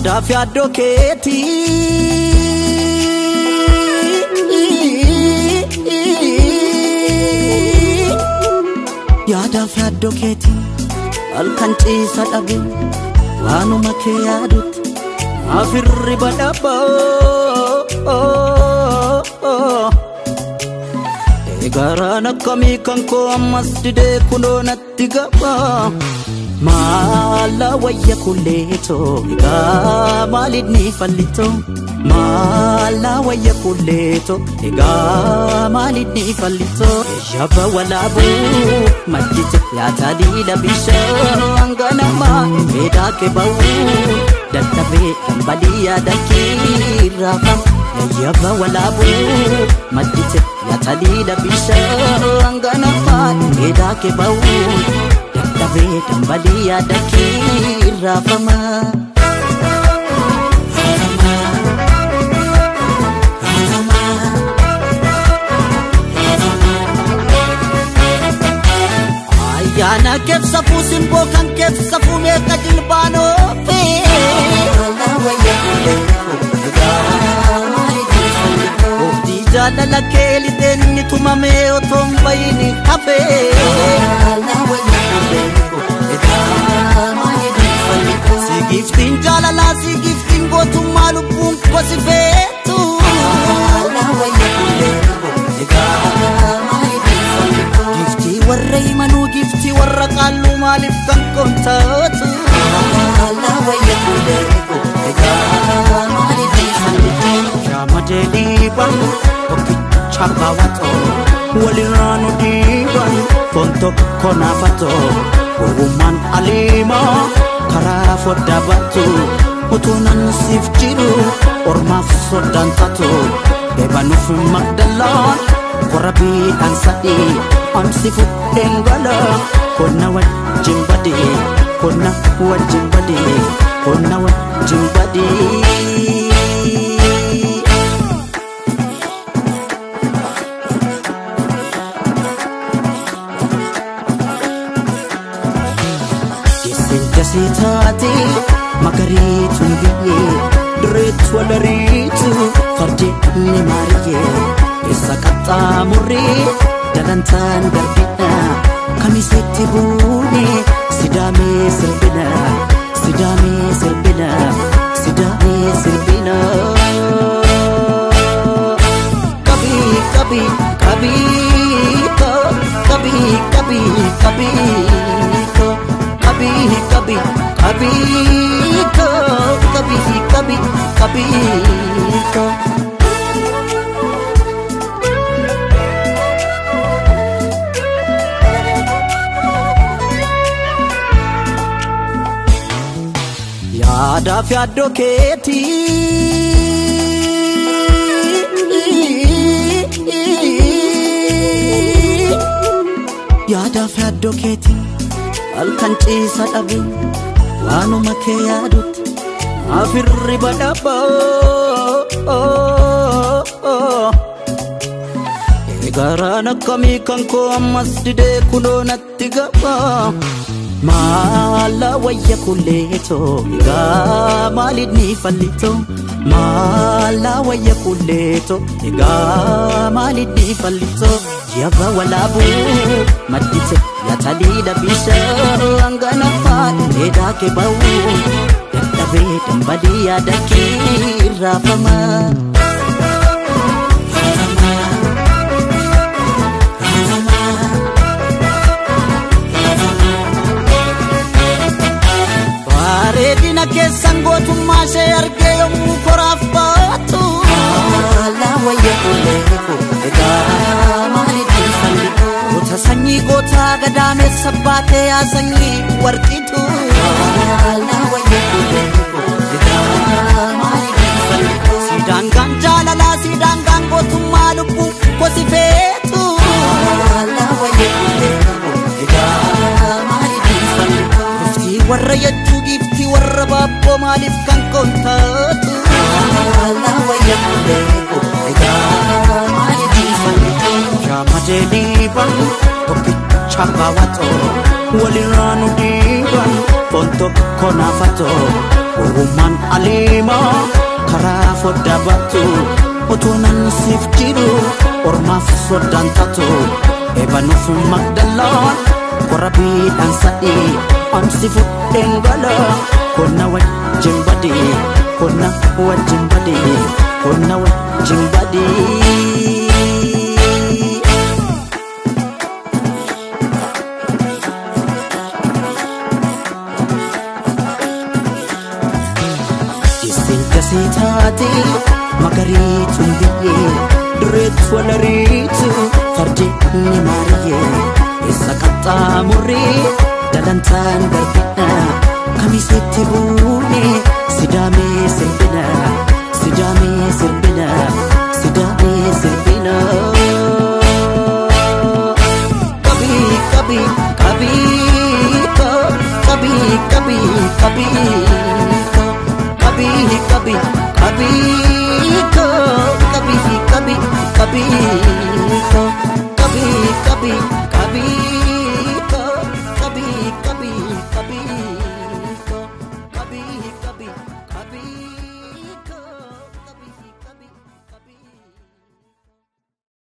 Yaadaaf yaaddoo keetii Yaadaaf yaaddoo keetii halkan ciisa dhabe waanuma kee yaadutti afirri badhaboo. Garaan akkamii kan koo ammas didee kunoo natti gaba. Maala wayya kulleetoo egaa maaliin fallitoo? Maala wayya kulleetoo egaa maaliin fallitoo? Yabba walaabuu maddite yaataliila bishaan ganamaa meedaa kebawuu dadhabee dambalii yaada kiirraafama. Yabba walaabuu maddite yaataliila bishaan ganamaa meedaa kebawuu dadhabee dambalii yaada kiirraafama. Ayyaana keefsafuu simboo kan keefsafuu meeqa jilbaanoo fee. Jaalala keeliteen ni tumamee otoo hin bayin hafee. Si giftiin jaalalaa si giftiin gootummaa lubbuun kosi feetu. Giftii warra himanuu giftii warra qaalluu maaliif kan koomtaatu? Shaamadee dhiiban tokkicha baawwatoo walirraa nu dhiiban foon tokko naafatoo gowwummaan aliimaa karaa foddaa baatu utuu nan siif jiru ormaaf soddaan taatu eebanuuf magdalaan korra biidhaan sadii amsi fudheen gala konna wajjin badee konna wajjin badee konna wajjin badee. Sitaate magariituun biyyee direetu walariitu fardeenni maariyyee eessa qaxxaamurree dalantaan darbina kamisetti buune sidaamee sirbina sidaamee sirbina sidaamee sirbina. Kabii kabii kabii kabii kabii kabii. Kabi kabi kabi kabi kabi kabi ko. Yaadaaf yaaddoo keetii Yaadaaf yaaddoo keetii halkan ciisa dhabe waanuma kee yaadutti afirri badhaboo. Garaan akkamii kan koo ammas didee kunoo natti gaba. Maala wayya kulleetoo egaa maaliin fallitoo? Maala wayya kulleetoo egaa maaliin fallitoo? Yabba walaabuu maddite yaataliila bishaan ganamaa meedaa kebawuu dadhabee dambalii yaada kiirraafama. Bareedina keessan gootummaa ishee argee yommuu koraaf baatu. Goota sanyii gootaa gadaameessa baatee yaa sanyii warqitu. Siidaan gaan jaalalaa siidaan gaan gootummaa lubbuu kosi feetu. Giftii warra yachuu giftii warra baabboo maaliif kan koontaatu? Shaamadee dhiiban tokkicha baawwatoo walirraa nu dhiiban foon tokko naafatoo. Gowwummaan aliimaa karaa foddaa baatu otoo nan siif jiru ormaaf soddaan taatu eebanuuf magdallaan qorabiidhaan sadii ansi fudheen gala konna wajjin badii konna wajjin badii konna wajjin badii. Jesseen taate magariituun biyyee dureetu walariitu fardi ni maariyyee isa qaxxaamurree dalantaan darbidha kamisetti buune